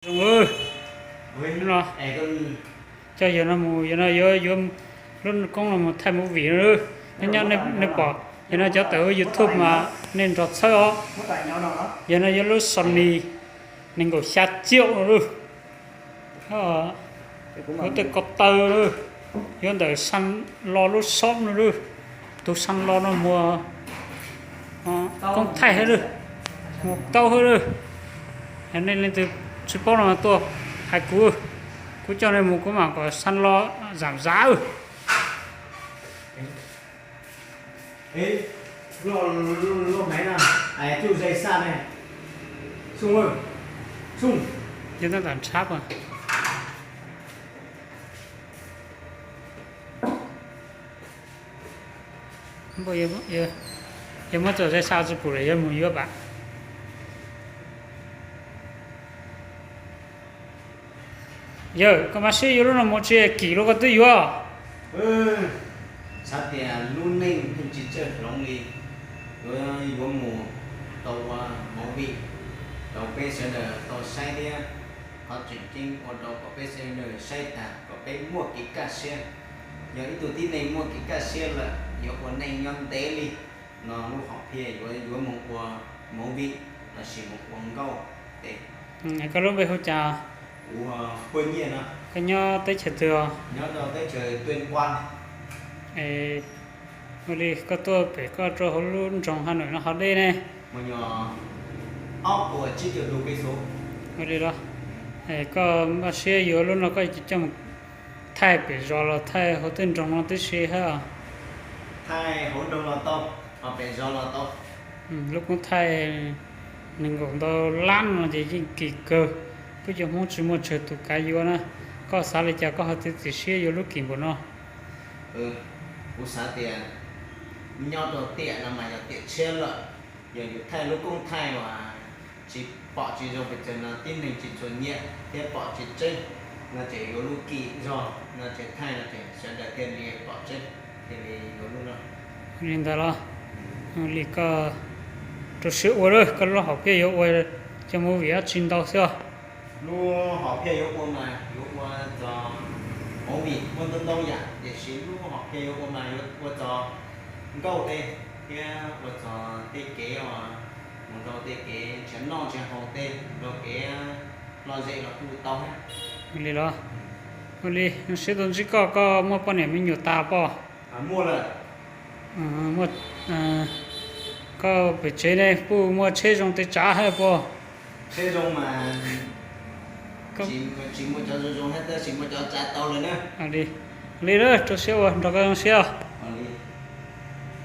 Zoo, no, coj yawg no mus, yawg no yuav, yuav lub koob no mus thaij movie no. Nyob nyob nej pom yawg no cov tawm hauv YouTube mas nej nrog txhawb os. Yawg no yuav lub Sony nees nkaum xya ciam no lawm. Yuav tej ko taw lawm, yuav ntawm San Lo lub shop no lawm. Tus San Lo no muag koob thaij hab lawm, muag kaub hab lawm. Yog nej leej twg tsis paub no mas tuaj hais kuv, kuv coj nej mus, kuv mam kom San Lo zam zav. Yog tab tom ntshab. Yog muab txoj zais xa tsis pum lawm, yog mus yuav pam. Yawg, koj mas siab yuav lub no mus tsis kim los koj twb yuav. Xav tias lub neej pheej tsis txawj hloov li, yuav, yuav mus tau ua movie rau peb sawv daws tau saib thiab. Qhov tseem ceeb ua rau kom peb sawv daws saib tag kom peb muaj kev kaj siab. Yog ib tug tib neeg muaj kev kaj siab lawm yuav ua neej nyob ntev li no lub hom phiaj yuav, yuav mus ua movie lossis mus ua nkauj. Koj lub npe hu cas? Kuv, Huaj Nyiaj no. Koj nyob teb chaws twg os? Nyob rau teb chaws Tuyên Quang. Ua li koj tuaj pem koj rau hauv lub nroog Hà Nội no ho deb ne? Ua li los, koj npaj siab yuav lub no koj coj mus thaij pem zos los thaij hauv tej nroog no tib si hab? Thaij hauv nroog los tau, pem zos los tau. Lub koob thaij nees nkaum ntau lab no ces yeej kim kawg. Peb cov Hmoob tsis muaj tsawg tus kav yuav na. Koj xav li cas koj ho txiav txim siab yuav lub kim npaum no? Kuv xav tias nyob rau tiam no mas yog tiam tshiab lawm, yog yus thaij lub koob thaij uas tsis pom tsis zoo pes tsawg no tib neeg tsis tshua nyiam thiab pom tsis tseeb no ces yuav lub kim zog no ces thaij no ces sawv daws thiaj li pom tseeb, thiaj li yuav lub no. Li ntawd los, li koj rau siab ua lawm, koj lub hom phiaj yuav ua cov movie dab tsi ntau xwb os? Lub hom phiaj yuav ua mas yuav ua txog movie muaj ntau ntau yam, tiam sis lub hom phiaj yuav ua mas yuav ua txog nkauj tej thiab ua txog tej kev uas mus rau tej kev nrhiav noj nrhiav haus tej rau kev lom zem los kuj tau thiab. Li los, ua li zoo siab tuaj ntsib koj, koj muaj poj niam me nyuam tas pob? Muaj lawm. Koj pem tsev ne puas muaj tsheb zoo tej tsav hab pob? Tsheb zoo mas tsis muaj cov zoo zoo thiab tab sis muaj cov tsav tau lawm na. Li, li lawm, rau siab ua, nrog koj zoo siab.